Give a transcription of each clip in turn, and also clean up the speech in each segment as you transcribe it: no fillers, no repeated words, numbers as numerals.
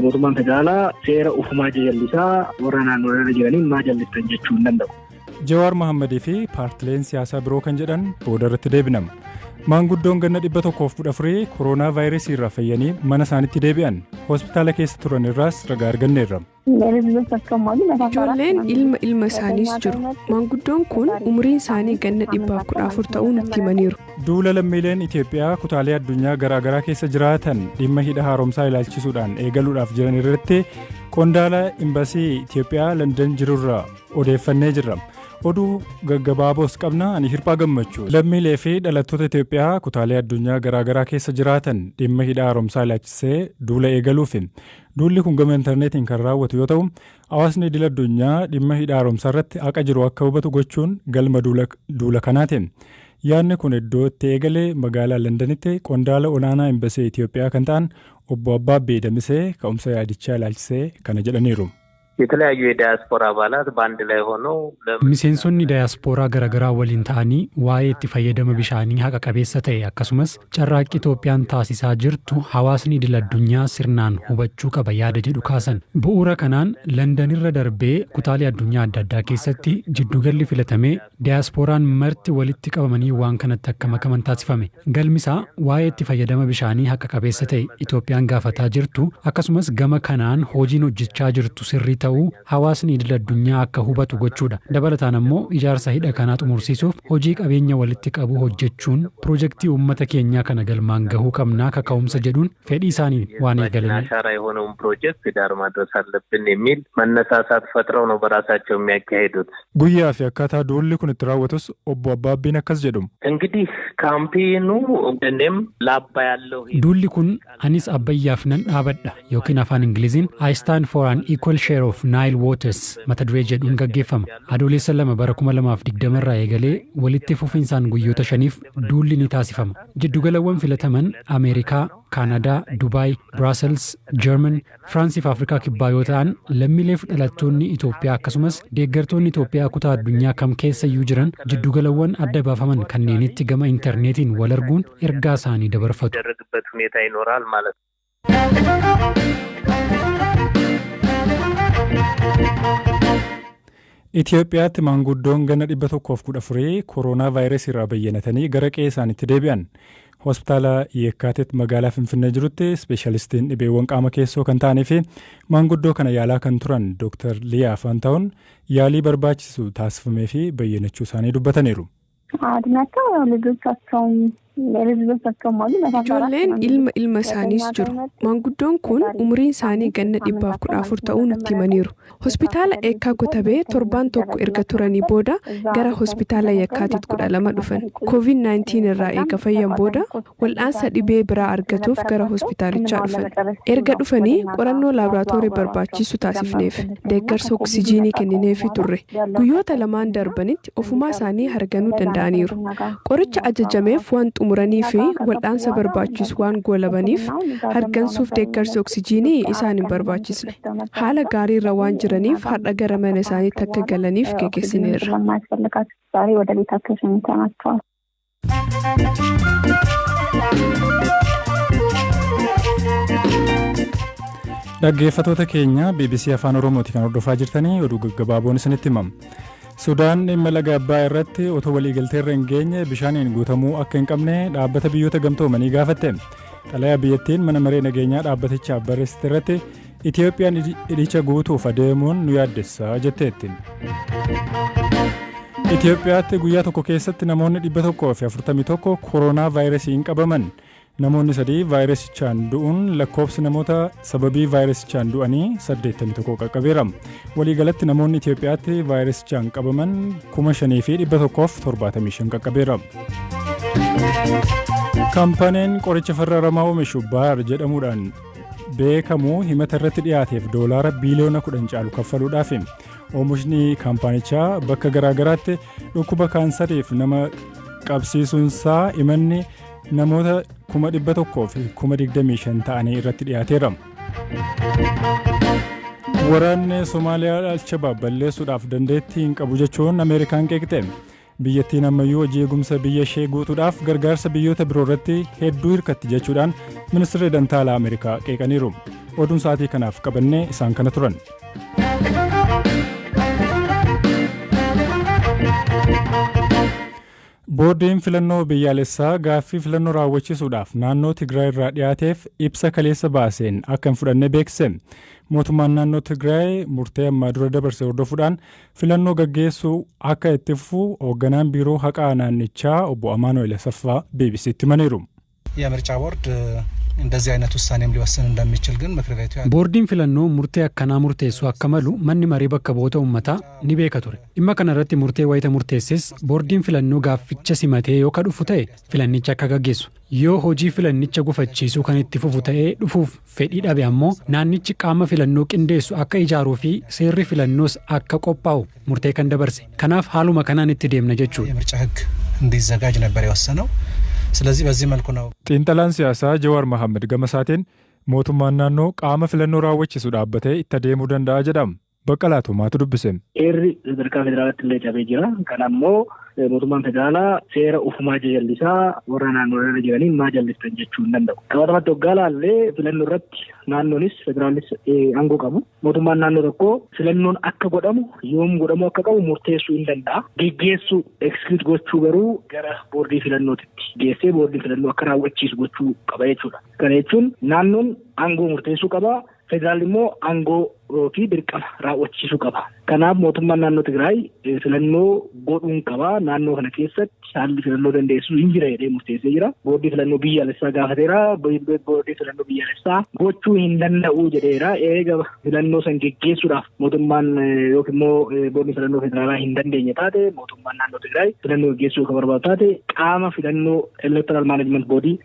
Mootummaan federaalaa seera ufumaa jallisaa warra naannoo irra jiraniin maa jallistan jechuu hin danda'u. Jawaar Mohammadii fi paartileen siyaasaa biroo kan jedhan booda irratti deebinama. Maanguddoon ganna 114 koronaa vaayirasii irraa fayyanii mana isaaniitti deebi'an, hospitaala keessa turan irraas ragaa arganneerra. Ijoolleen ilma ilma isaaniis jiru. Maanguddoon kun umriin isaanii ganna 114 ta'uu nutti himaniiru. Duula lammiileen Itoophiyaa kutaalee addunyaa garaagaraa keessa jiraatan dhimma hidha haaromsaa ilaalchisuudhaan eegaluudhaaf jiran irratti qondaala imbasii Itoophiyaa Landan jirurraa odeeffannee jirra. Oduu gaggabaaboos qabna, ani Hirphaa Gammachuu. Lammiilee fi dhalattoota Itoophiyaa kutaalee addunyaa garaagaraa keessa jiraatan dhimma hidha haaromsaa ilaalchisee duula eegaluufi. Duulli kun gama intarneetiin kan raawwatu yoo ta'u, hawaasni idil addunyaa dhimma hidha haaromsaa irratti haqa jiru akka hubatu gochuun galma duula kanaati. Yaadni kun iddoo itti eegale magaalaa Londanitti qondaala olaanaa imbasii Itoophiyaa kan ta'an obbo Abbaabbee Damisee ka'umsa yaadichaa ilaalchisee kana jedhaniiru. የተለያዩ የዳያስፖራ አባላት በአንድ ላይ ሆነው Miseensonni daayaspooraa garaagaraa waliin ta'anii waa'ee itti fayyadama bishaanii haqa qabeessa ta'e akkasumas carraaqqii Itoophiyaan taasisaa jirtu hawaasni idil addunyaa sirnaan hubachuu qaba yaada jedhu kaasan. Bu'uura kanaan Landanirra darbee kutaalee addunyaa adda addaa keessatti jiddugalli filatamee daayasporaan marti walitti qabamanii waan kanatti akka makaman taasifame. Galmisaa waa'ee itti fayyadama bishaanii haqa qabeessa ta'e Itoophiyaan gaafataa jirtu akkasumas gama kanaan hojiin hojjechaa jirtu sirrii ta'uu hawaasni idil addunyaa akka hubatu gochuudha. Dabalataan ammoo ijaarsa hidha kanaa xumursiisuuf hojii qabeenya walitti qabu hojjechuun piroojeektii uummata keenyaa kana galmaan gahuu qabnaa kaka'umsa jedhuun fedhii isaanii waan eegalanii. አሻራ የሆነውን ፕሮጀክት ዳር ማድረስ አለብን የሚል መነሳሳት ፈጥረው ነው በራሳቸው የሚያካሂዱት። Guyyaa fi akkaataa duulli kun itti raawwatus obbo Abbaabbiin akkas jedhu. እንግዲህ ካምፔኑ እኔም ላባ ያለው Duulli kun "Anis Abbayyaaf nan dhaabadha" yookiin afaan Ingiliziin "I stand for an equal share of Nile waters" mata duree jedhuun gaggeeffama. Adoolessa 2 bara 2020 irraa eegalee walitti fufinsaan guyyoota 5f duulli ni taasifama. Jiddugalawwan filataman Ameerikaa, Kaanadaa, Dubaay, Brussels, German, Firaansii fi Afrikaa Kibbaa yoo ta'an, lammiilee fi dhalattoonni Itoophiyaa akkasumas deeggartoonni Itoophiyaa kutaa addunyaa kam keessa iyyuu jiran jiddugalawwan adda baafaman kanneenitti gama intarneetiin wal arguun ergaa isaanii dabarfatu. የሚደረግበት ሁኔታ ይኖራል ማለት ነው። Itoophiyaatti maanguddoon ganna 114 koronaa vaayirasii irraa bayyanatanii gara qe'ee isaaniitti deebi'an. Hospitaala Yeekkaatitti magaalaa Finfinnee jirutti ispeeshaalistiin dhibeewwan qaama keessoo kan ta'anii fi maanguddoo kana yaalaa kan turan Dr. Liyaa Faantahuun yaalii barbaachisu taasifamee fi bayyanachuu isaanii dubbataniiru. እድሜያቸው ልጆቻቸውም የልጅ ልጆቻቸውም አሉ። Ijoolleen ilma ilma isaaniis jiru. Maanguddoon kun umriin isaanii ganna 114 ta'uu nutti himaniiru. Hospitaala Eekkaa Kotabee torbaan tokko erga turanii booda gara hospitaala Yakkaatit 12 dhufan. Covid-19 irraa eega fayyan booda wal'aansa dhibee biraa argatuuf gara hospitaalichaa dhufan. Erga dhufanii qorannoo laaboraatoorii barbaachisu taasifneef, deeggarsa oksijiinii kennineefii turre. Guyyoota 2n darbanitti ofumaa isaanii harganuu danda'aniiru. Qoricha ajajameef waan xumuranii fi wal'aansa barbaachisu waan goolabaniif hargansuuf deeggarsi oksijiinii isaan hin barbaachisne. Haala gaariirra waan jiraniif har'a gara mana isaaniitti akka galaniif geggeessineerra. ስለማያስፈልጋቸው ዛሬ ወደ ቤታቸው ሸኝተናቸዋል። Dhaggeeffatoota keenya, BBC Afaan Oromooti kan hordofaa jirtanii, oduu gaggabaaboon isinitti himama. Sudaan dhimma laga Abbaa irratti otoo waliigalteerra hin geenye bishaaniin guutamuu akka hin qabne dhaabbata Biyyoota Gamtoomanii gaafatte. Xalayaa biyyattiin mana maree nageenyaa dhaabbatichaaf barreessite irratti Itiyoophiyaan hidhicha guutuuf adeemuun nu yaaddessa jetteetti. Itiyoophiyaatti guyyaa tokko keessatti namoonni 141 koronaa vaayirasiin qabaman. Namoonni 3 vaayirasichaan du'uun lakkoofsi namoota sababii vaayirasichaan du'anii 81 qaqqabeera. Waliigalatti namoonni Itiyoophiyaatti vaayirasichaan qabaman 5175 qaqqabeera. Kaampaaniin qoricha farra aramaa oomishu Baar jedhamuudhaan beekamu himata irratti dhiyaateef doolaara biiliyoona 10 caalu kaffaluudhaaf. Oomishni kaampaanichaa bakka garaagaraatti dhukkuba kaansariif nama qabsiisuunsaa himanni namoota 125,000 ta'anii irratti dhiyaateera. Waraanni Somaaliyaa Alshabaab balleessuudhaaf dandeettii hin qabu jechuun Ameerikaan qeeqxe. Biyyattiin ammayyuu hojii eegumsa biyya ishee guutuudhaaf gargaarsa biyyoota biroo irratti hedduu hirkatti jechuudhaan ministeerri dantaa alaa Ameerikaa qeeqaniiru. Oduun sa'aatii kanaaf qabannee isaan kana turan. Boordiin filannoo biyyaalessaa gaaffii filannoo raawwachiisuudhaaf naannoo Tigraay irraa dhiyaateef ibsa kaleessa baaseen akka hin fudhanne beeksise. Mootummaan naannoo Tigraay murtee ammaa dura dabarse hordofuudhaan filannoo gaggeessuu akka itti fufu hoogganaan biiroo haqaa naannichaa obbo Amaanu'el Asaffaa BBCtti himaniiru. የምርጫ ቦርድ እንደዚህ አይነት ውሳኔም ሊወስን እንደሚችል ግን ምክር ቤቱ Boordiin filannoo murtee akkanaa murteessuu akka malu manni maree bakka bu'oota uummataa ni beeka ture. Dhimma kana irratti murtee wayita murteesses boordiin filannoo gaafficha simatee yoo ka dhufu ta'e filannicha akka gaggeessu. Yoo hojii filannicha gufachiisuu kan itti fufu ta'ee dhufuuf fedhii dhabe ammoo naannichi qaama filannoo qindeessu akka ijaaruu fi seerri filannoos akka qophaa'u murtee kan dabarse. Kanaaf haaluma kanaan itti deemna jechuudha. የምርጫ ሕግ እንዲዘጋጅ ነበር የወሰነው። ስለዚህ በዚህ መልኩ ነው። Xiinxalaan siyaasaa Jawaar Mohaammed gama isaatiin mootummaan naannoo qaama filannoo raawwachiisu dhaabbatee itti adeemuu danda'a jedhama. Baqqalaa Tumaatu dubbise. Heerri sadarkaa federaalaatti illee cabee jira. Kana ammoo mootummaan federaalaa seera ofumaa jallisaa warra naannoo irra jiraniin maa jallistan jechuu hin danda'u. Qabatamatti waggaa laallee filannoo irratti naannoonis federaalis aangoo qabu. Mootummaan naannoo tokko filannoon akka godhamu, yoom godhamuu akka qabu murteessuu hin danda'a. Geggeessuu, execute gochuu garuu gara boordii filannootitti geessee boordii filannoo akka raawwachiisu gochuu qaba jechuudha. Kana jechuun naannoon aangoo murteessuu qaba. Federaalli immoo aangoo fi dirqama raawwachiisuu qaba. Kanaaf mootummaan naannoo Tigraay filannoo godhuun qaba. Naannoo kana keessatti haalli filannoo dandeessu hin jira jedhee murteessee jira. Boordii filannoo biyyaalessaa gaafateera. Boordii filannoo biyyaalessaa gochuu hin danda'u jedheera. Eega filannoo san geggeessuudhaaf mootummaan yookiin immoo boordii filannoo federaalaa hin dandeenye taate, mootummaan naannoo Tigraay filannoo geggeessuu kan barbaadu taate, qaama filannoo, electoral management boardii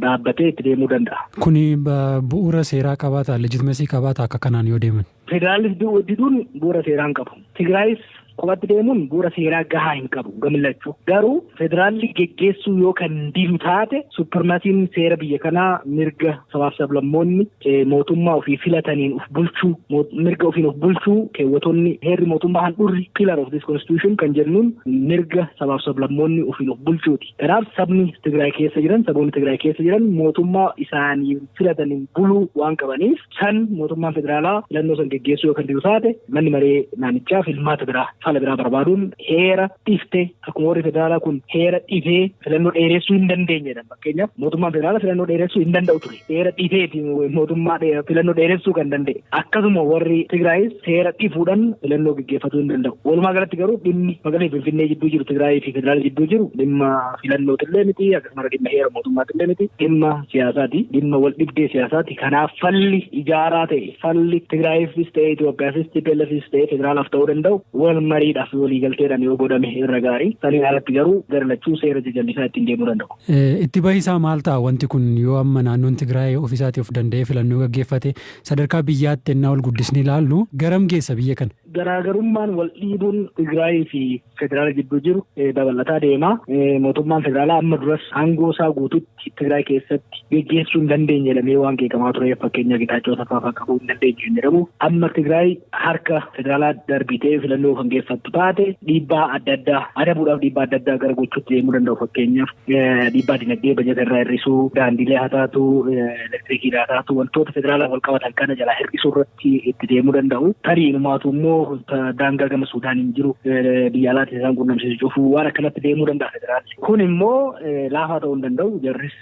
dhaabbatee itti deemuu danda'a. Kuni bu'uura seeraa qabaata, legitimacy qabaata akka kanaan yoo deeman? Federaalis diduun bu'uura seeraa hin qabu. Tigraayis kophatti deemuun bu'uura seeraa gahaa hin qabu gamlachuu. Garuu federaalli geggeessuu yoo kan didu taate, supremacyn seera biyya kanaa mirga sabaaf sablammoonni mootummaa ofii filataniin of bulchuu, mirga ofiin of bulchuu, keewwatonni heerri mootummaa handhurri, pillar of this constitution kan jennuun, mirga sabaaf sablammoonni ofiin of bulchuuti. Kanaaf sabni Tigraay keessa jiran, saboonni Tigraay keessa jiran mootummaa isaanii filataniin buluu waan qabaniif, san mootummaan federaalaa filannoo san geggeessuu yoo kan didu taate, manni maree naannichaa filmaata biraa, fala biraa barbaaduun, heera dhiftee akkuma warri federaalaa kun heera dhifee filannoo dheeressuu hin dandeenyedha. Fakkeenyaaf mootummaan federaalaa filannoo dheeressuu hin danda'u ture. Heera dhifeeti mootummaa filannoo dheeressuu kan danda'e. Akkasuma warri Tigraayis seera dhifuudhaan filannoo geggeeffatuu hin danda'u. Walumaa galatti garuu dhimmi magaalaa Finfinnee jidduu jiru, Tigraayii fi federaala jidduu jiru, dhimma filannootillee miti, akkasuma dhimma heera mootummaatillee miti, dhimma siyaasaati. Dhimma wal dhibdee siyaasaati. Kanaaf falli ijaaraa ta'e, falli Tigraayiifis ta'e Itoophiyaafis, TPLFis ta'e federaalaaf ta'uu danda'u, wal mariidhaaf waliigalteedhaan yoo godhame irra gaarii. Saniin alatti garuu gara lachuu seera jajallisaa ittiin deemuu danda'u. Itti bahisaa maal ta'a wanti kun yoo amma naannoon Tigraay ofiisaatii of danda'ee filannoo gaggeeffate, sadarkaa biyyaatti ennaa ol guddisni ilaallu garam geessa biyya kana? Garaagarummaan wal dhiibuun Tigraayii fi federaala gidduu jiru babal'ataa deema. Mootummaan federaalaa amma duras aangoo isaa guututti Tigraay keessatti geggeessuu hin dandeenye jedhamee waan qeeqamaa ture, fakkeenya Getaachoo Asaffaa fa'aa qabuu hin dandeenye hin jedhamu. Amma Tigraay harka federaalaa darbitee filannoo kan geeffattu taate, dhiibbaa adda addaa adabuudhaaf dhiibbaa adda addaa gara gochuutti deemuu danda'u. Fakkeenyaaf dhiibbaa dinagdee, bajata irraa hir'isuu, daandiilee haa taatu, elektiriikii haa taatu, wantoota federaalaa wal qabatan kana jalaa hir'isuu irratti itti deemuu danda'u. Tarii inumaatu immoo daangaa gama Suudaaniin jiru biyya alaatiin isaan quunnamsiisu cufuu, waan akkanatti deemuu danda'a federaalli. Kun immoo laafaa ta'uu hin danda'u. Jarris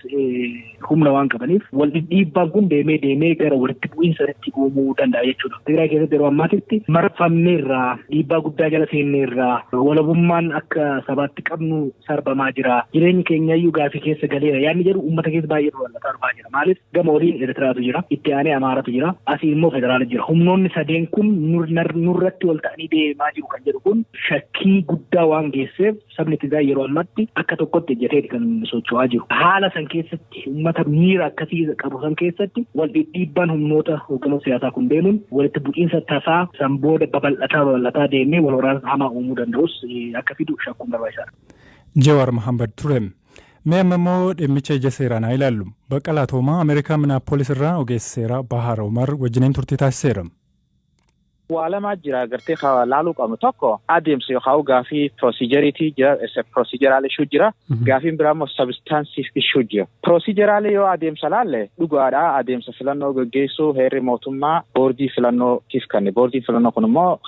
humna waan qabaniif wal dhiibbaan kun deemee deemee gara walitti bu'iinsa uumuu danda'a jechuudha. Tigraay keessatti yeroo ammaatitti marfamneerraa, dhiibbaa guddaa jala seenneerraa, walabummaan akka sabaatti qabnu sarbamaa jira. Jireenyi keenyayyuu gaafii keessa galeera. Yaadni jedhu uummata keessa baay'ee babal'ataa dhufaa jira. Maaliif gama oliin Eertiraatu jira, itti aanee Amaaratu jira, asii immoo federaala jira. Humnoonni sadeen kun nurratti wal ta'anii deemaa jiru kan jedhu kun shakkii guddaa waan geesseef, sabni Tigraay yeroo ammaatti akka tokkotti ejjateeti kan socho'aa jiru. Haala san keessatti, uummata miira akkasii qabu san keessatti, wal dhidhiibbaan humnoota hoogganoota siyaasaa kun deemuun walitti bu'iinsa tasaa san booda babal'ataa babal'ataa deemee wal waraansa hamaa uumuu danda'us akka fidu shakkuun barbaachisaadha. Jawaar Mohaammed ture. Mee amma immoo dhimmicha ija seeraan haa ilaallu. Baqqalaa Toomaa Ameerikaa Minaapolis irraa ogeessa seeraa Bahaar Omar wajjiniin turtii taasiseera. Waa lama jira agartee laaluu qabnu. Tokko adeemsa yookaan gaafii procedureitii jira, procedural issue jira. Gaafiin biraa immoo substantive issue jira. Proceduralii yoo adeemsa laalle, dhugaadha, adeemsa filannoo gaggeessuu heerri mootummaa boordii filannootiif kenne. Boordiin filannoo kun immoo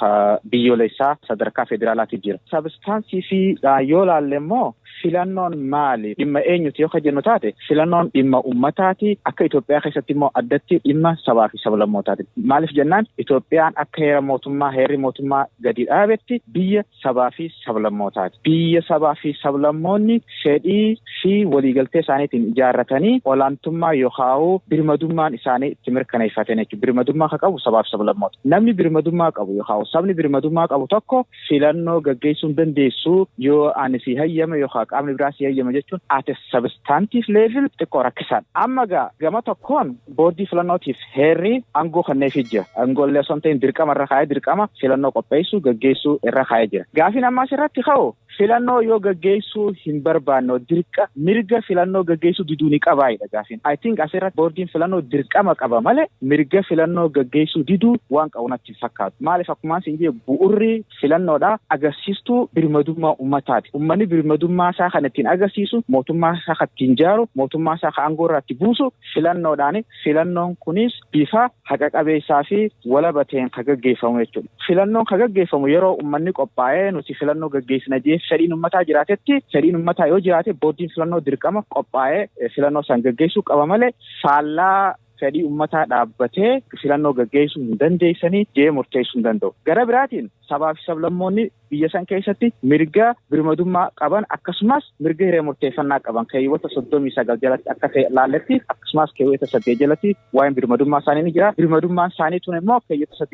biyyoolessaa sadarkaa federaalaatiif jira. Substantive yoo laalle immoo, filannoon maali, dhimma eenyuti yoo jennu taate, filannoon dhimma ummataati. Akka Itoophiyaa keessatti immoo addatti dhimma sabaa fi sablammootaati. Maaliif jennaan, Itoophiyaan akka heera mootummaa, heerri mootummaa gadi dhaabetti biyya sabaa fi sablammootaati. Biyya sabaa fi sablammoonni fedhii fi waliigaltee isaaniitiin ijaarratanii olaantummaa yookaan birmadummaan isaanii itti mirkaneeffatan jechuudha. Birmadummaa kan qabu sabaa fi sablammoota. Namni birmadummaa qabu yookaan sabni birmadummaa qabu tokko filannoo gaggeessuu hin dandeessu yoo ani si hayyame yookaan qaamni biraa si hayyame jechuun at substantive level xiqqoo rakkisaadha. Amma gaa gama tokkoon boordii filannootiif heerri aangoo kenneefii jira. Aangoo illee osoo hin ta'in dirqama irra kaa'ee, dirqama filannoo qopheessuu, gaggeessuu irra kaa'ee jira. Gaafiin ammaas irratti ka'u, filannoo yoo gaggeessuu hin barbaanne dirqa mirga filannoo gaggeessuu diduu ni qabaayidha gaafiin. I think asirratti boordiin filannoo dirqama qaba malee mirga filannoo gaggeessuu diduu waan qabu natti hin fakkaatu. Maaliif, akkuma isin jedhe, bu'urri filannoodha agarsiistuu birmadummaa uummataati. Uummanni birmadummaa isaa kan ittiin agarsiisu, mootummaa isaa kan ittiin ijaaru, mootummaa isaa kan aangoo irraa itti buusu filannoodhaani. Filannoon kunis bifa haqa qabeessaa fi walaba ta'een kan gaggeeffamu jechuudha. Filannoon kan gaggeeffamu yeroo uummanni qophaa'ee nuti filannoo gaggeessina jee fedhiin uummataa jiraatetti. Fedhiin uummataa yoo jiraate, boordiin filannoo dirqama qophaa'ee filannoo san gaggeessuu qaba malee faallaa fedhii uummataa dhaabbatee filannoo gaggeessuu hin dandeessanii jee murteessuu hin danda'u. Gara biraatiin sabaa fi sablammoonni biyya san keessatti mirga birmadummaa qaban, akkasumas mirga hiree murteeffannaa qaban, keewwata 39 jalatti akka laalletti, akkasumas keewwata 8 jalatti waa'een birmadummaa isaanii ni jira. Birmadummaan isaanii tun immoo keewwata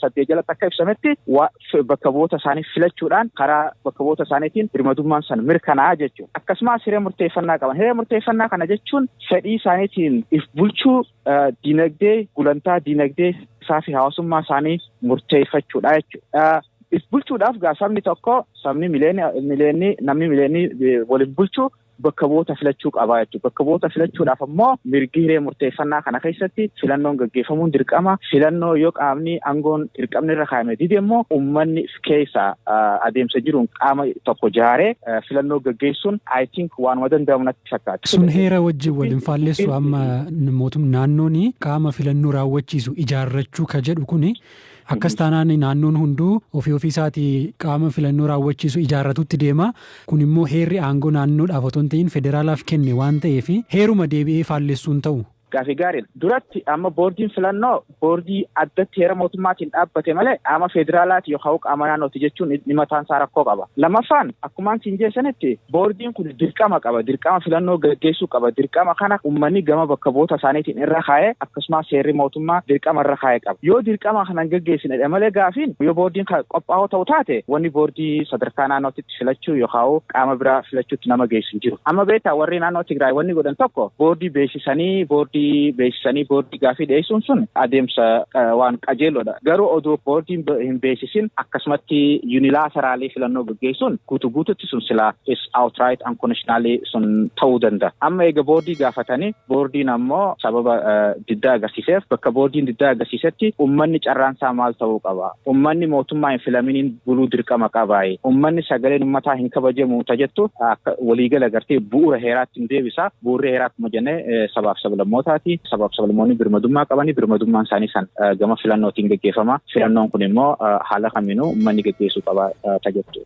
8 jalatti akka ibsametti bakka bu'oota isaanii filachuudhaan karaa bakka bu'oota isaaniitiin birmadummaan san mirkanaa'a jechuudha. Akkasumas hiree murteeffannaa qaban. Hiree murteeffannaa kana jechuun fedhii isaaniitiin if bulchuu, dinagdee, gulantaa dinagdee isaa fi hawaasummaa isaanii murteeffachuudha jechuudha. If bulchuudhaaf gaa sabni tokko, sabni mileenii, namni mileenii waliin bulchuu bakka bu'oota filachuu qaba jechuudha. Bakka bu'oota filachuudhaaf ammoo mirgi hiree murteeffannaa kana keessatti filannoon gaggeeffamuun dirqama. Filannoo yoo qaamni aangoon dirqamni irra kaa'ame dide immoo, uummanni keessa adeemsa jiruun qaama tokko jaaree filannoo gaggeessuun I think waanuma danda'amu natti fakkaata. Sun heera wajjin waliin faalleessu? Amma mootum naannoon qaama filannoo raawwachiisu ijaarrachuu ka jedhu kuni, akkas taanaan naannoon hunduu ofii ofii isaatii qaama filannoo raawwachiisu ijaarratutti deema. Kun immoo heerri aangoo naannoodhaaf otoo hin ta'in federaalaaf kenne waan ta'eef, heeruma deebi'ee faallessuun ta'u. Gaafii gaariidha. Duratti amma boordiin filannoo boordii addatti heera mootummaatiin dhaabbate malee qaama federaalaati yookaan qaama naannooti jechuun inni mataan isaa rakkoo qaba. Lammaffaan, akkuma siin jeessanitti, boordiin kun dirqama qaba. Dirqama filannoo gaggeessuu qaba. Dirqama kana uummanni gama bakka bu'oota isaaniitiin irra kaa'ee, akkasumas seerri mootummaa dirqama irra kaa'ee qaba. Yoo dirqama kana hin gaggeessine malee, gaafiin yoo boordiin qophaa'oo ta'u taate, wanni boordii sadarkaa naannootti filachuu yookaan qaama biraa filachuutti nama geessu hin jiru. Amma beektaa, warri naannoo Tigraay wanni godhan tokko boordii beeksisanii, boordii gaafii dhiyeessuun sun adeemsa waan qajeelodha. Garuu odoo boordiin hin beeksisin akkasumatti unilaterally filannoo gaggeessuun guutuu guututti sun silaa is outright unconstitutionally sun ta'uu danda'a. Amma eega boordii gaafatanii, boordiin ammoo sababa diddaa agarsiiseef, bakka boordiin diddaa agarsiisetti uummanni carraansaa maal ta'uu qaba? Uummanni mootummaa hin filaminiin buluu dirqama qabaa? Uummanni sagaleen uummataa hin kabajamu tajettu akka waliigala gartee bu'uura heeraatti hin deebisa. Bu'uurri heeraa akkuma jennee sabaaf sablammootaati. Sabaaf sablammoonni birmadummaa qabanii, birmadummaan isaanii san gama filannootiin gaggeeffama. Filannoon kun immoo haala kamiinuu uummanni gaggeessuu qaba tajettu.